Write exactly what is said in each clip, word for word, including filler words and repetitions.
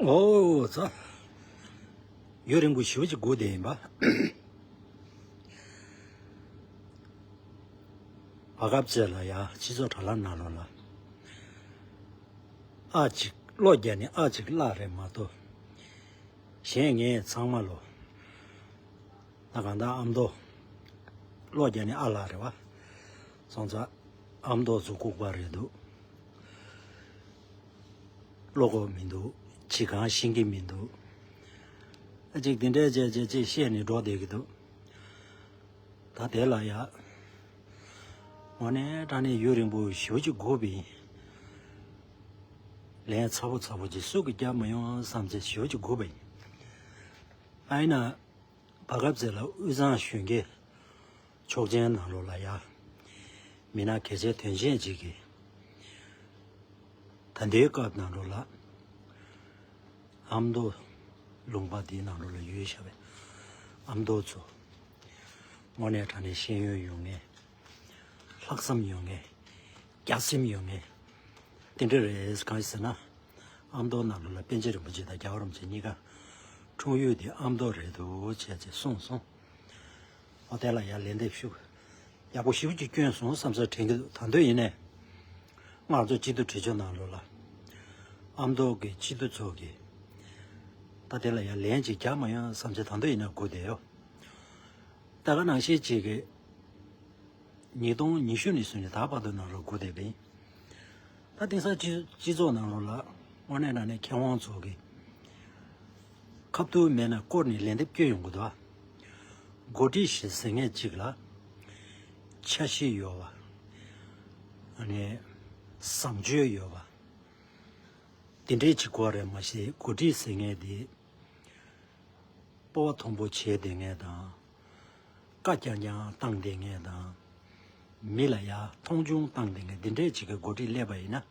ཨོ་ཙ། ཡུན་རིང་པོ་ཞེ་པོ་ཅིག་སྒུག་བསྡད་ཡིན་པ། བར་སྐབས་ཅིག་ལ་ཡ་སྤྱི་ཚོགས་དྲ་ལམ་ནང་ལོགས་ལ་ཨ་ཅིག་བློ་རྒྱག་ནས་ཨ་ཅིག་བརླག་རེད་མ་གཏོགས། གཞན་ངས་ཚང་མ་ལོ། ད་གང་ལྟར་ཨ་མདོ་བློ་རྒྱག་ནས་ཨ་བརླག་རེད་བ། སོང་ཙང་ཨ་མདོ་ཚོ་ལྐུགས་པ་རེད་འདུག་བློ་ཁོག་མི་འདུག་ཅི་གང་ཤེས་ཀྱི་མི་འདུག་ཨ་ཅིག་དེ་འདྲའི་བྱས་བྱས་ཅིག་བཤད་ནས་འགྲོ་བསྡད་ཀྱི་འདུག་ད་དེ་ལ་ཡ། དངོས་གནས་དྲང་གནས་ཡུན་རིང་པོ་ཞེ་པོ་ཅིག་སྒུག་པ་ཡིན། ལན་ཚ་པོ་ཚ་པོ་ཅིག་སུ་གིས་རྒྱག་མ་ཡོང་བསམ་བྱས་ཞེ་པོ་ཅིག་སྒུག་པ་ཡིན། ཨ་ཡིན་ན། བར་སྐབས་ཅིག་ལ་དབུས་གཙང་གཞོན་སྐྱེས་ཚོགས་ཆེན་ནང་ལོགས་ལ་ཡ། མི་སྣ་གལ་ཆེ་དོན་ཆེན་ཅིག་གིས། ད་ལྟའི་སྐབས་ནང་ལོགས་ལ། ཨ་མདོ་ལུང་པ་འདིའི་ནང་ལོགས་ལ་ཡོད་བཞག་པའི་ཨ་མདོ་ཚོ། དངོས་གནས་དྲང་གནས་ཤེས་ཡོན་ཡོད་མཁན། ལྷག་བསམ་ཡོད་མཁན། རྒྱ་སེམས་ཡོད་མཁན། དེ་འདྲ་རེད། གང་ཡིན་ཟེར་ན། ཨ་མདོ་ནང་ལོགས་ལ་པཎ་ཆེན་རིན་པོ་ཆེ་དང་རྒྱལ་བ་རིན་པོ་ཆེ་གཉིས་ཀ་འཁྲུངས་ཡུལ་དེ་ཨ་མདོ་རེད་འདུག་བྱས་ཅེས་གསུངས་སོང་། འོ་དེ་ལ་ཡང་ལན་འདེབས་ཞུ། ཡག་པོ་ཞེ་པོ་ཅིག་བསྐྱོན་སོང་བསམ་ས་དྲན་གྱི་འདུག་ད་དུང་ཡིན་ནའི། ང་ཚོ་སྤྱི་འཐུས་གྲོས་ཆོད་ནང་ལོགས་ལ། ཨ་མདོ་གི་སྤྱི་འཐུས་ཚོ་གིས། ད་དེ་ལ་ཡང་ལན་ཅིག་རྒྱག་མ་ཡོང་བསམ་ཚེ་ད་དུང་ཡིན་ན་སྒུག་བསྡད་ཡོད། ད་ག་ནང་བཞིན་ཅིག་གི་ཉིས་སྟོང་ཉི་ཤུ་ནས་བཟུང་ནས་ད་བར་དུ་ནང་ལོགས་སྒུག་བསྡད་པ་ཡིན། ད་དེང་སང་སྤྱི་སྤྱི་ཚོགས་ནང་ལོགས་ལ་དངོས་གནས་ནང་ནས་མཁས་དབང་ཚོ་གིས་ཁ་ཐུག་མེད་ན་སྐོར་ནས་ལན་འདེབས་སྐྱོན་ཡོང་གི་འདུག་འགོ་ཁྲིད་ཞིག་ཟེར་མཁན་ཅིག་ལ་འཆར་གཞི་ཡོད་པ། ཨ་ནི་བཟང་སྤྱོད་ཡོད་པ། དེ་འདྲའི་ཅིག་དགོས་རེད་མ་གཞི་འགོ་ཁྲིད་ཟེར་མཁན་དེ། སྤོབས་པ་མཐོན་པོ་བྱས་བསྡད་མཁན་དང་། བཀའ་རྐྱང་རྐྱང་བཏང་བསྡད་མཁན་དང་། མི་ལ་ཡ་མཐོང་ཆུང་བཏང་བསྡད་མཁན་འདི་འདྲས་ཅིག་གི་འགོ་ཁྲིད་སླེབས་པ་ཡིན་ན།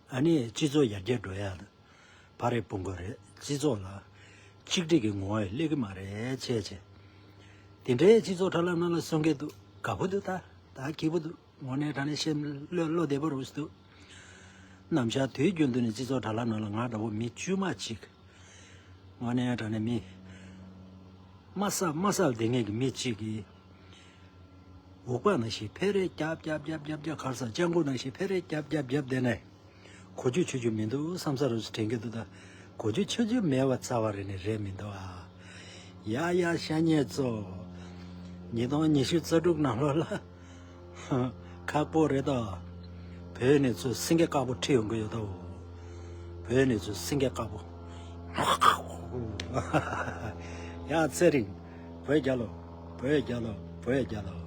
ཨ་ནི་སྤྱི་ཚོགས་ཡར་རྒྱས་འགྲོ་ཡ་ཕར་རེ་སྤུངས་དགོས་རེད། སྤྱི་ཚོགས་ལ་ཆིག་སྒྲིལ་གྱི་ངོ་བོ་སླེབས་ཀྱི་མ་རེད་བྱས་བྱས། དེ་འདྲའི་སྤྱི་ཚོགས་དྲ་ལམ་ནང་ལ་གསུང་གི་འདུག་དགའ་པོ་འདུག་ད་ད་སྐྱིད་པོ་འདུག་དངོས་གནས་དྲང་གནས་སེམས་བློ་བློ་བདེ་པོ་རུ་འདུག་ནམ་ཞག་དུས་རྒྱུན་དུ་ནས་སྤྱི་ཚོགས་དྲ་ལམ་ནང་ལ་ང་འདྲ་བོ་མི་དཀྱུས་མ་གཅིག་དངོས་གནས་དྲང་གནས་མི། དམའ་ས་དམའ་སར་བསྡད་མཁན་གྱི་མི་གཅིག་གིས། འུག་པ་ནང་བཞིན་ཕེ་རེ་རྒྱབ་རྒྱབ་རྒྱབ་རྒྱབ་རྒྱབ་གར་ས་སྤྱང་ཀི་ནང་བཞིན་ཕེ་རེ་རྒྱབ་རྒྱབ་རྒྱབ་བསྡད་ནས། གོ་རྒྱུ་ཆོད་རྒྱུ་མི་འདུག་བསམ་ས་རུ་དྲན་གྱི་འདུག་ད་གོ་རྒྱུ་ཆོད་རྒྱུ་མེད་པ་རྩ་བ་རེ་ནས་རེད་མི་འདུག་ཨ། ཡ་ཡ་ཤ་ཉེ་ཚོ། ཉིས་སྟོང་ཉི་ཤུ་རྩ་དྲུག་ནང་ལོགས་ལ། ཁག་པོ་རེད་དོ། བོད་ནས་ཚུར་སེང་གེ་དཀར་པོ་ཁྲིད་ཡོང་གི་ཡོད་དོ། བོད་ནས་ཚུར་སེང་གེ་དཀར་པོ། ཡ་ཚེ་རིང་། བོད་རྒྱལ་ལོ། བོད་རྒྱལ་ལོ། བོད་རྒྱལ་ལོ།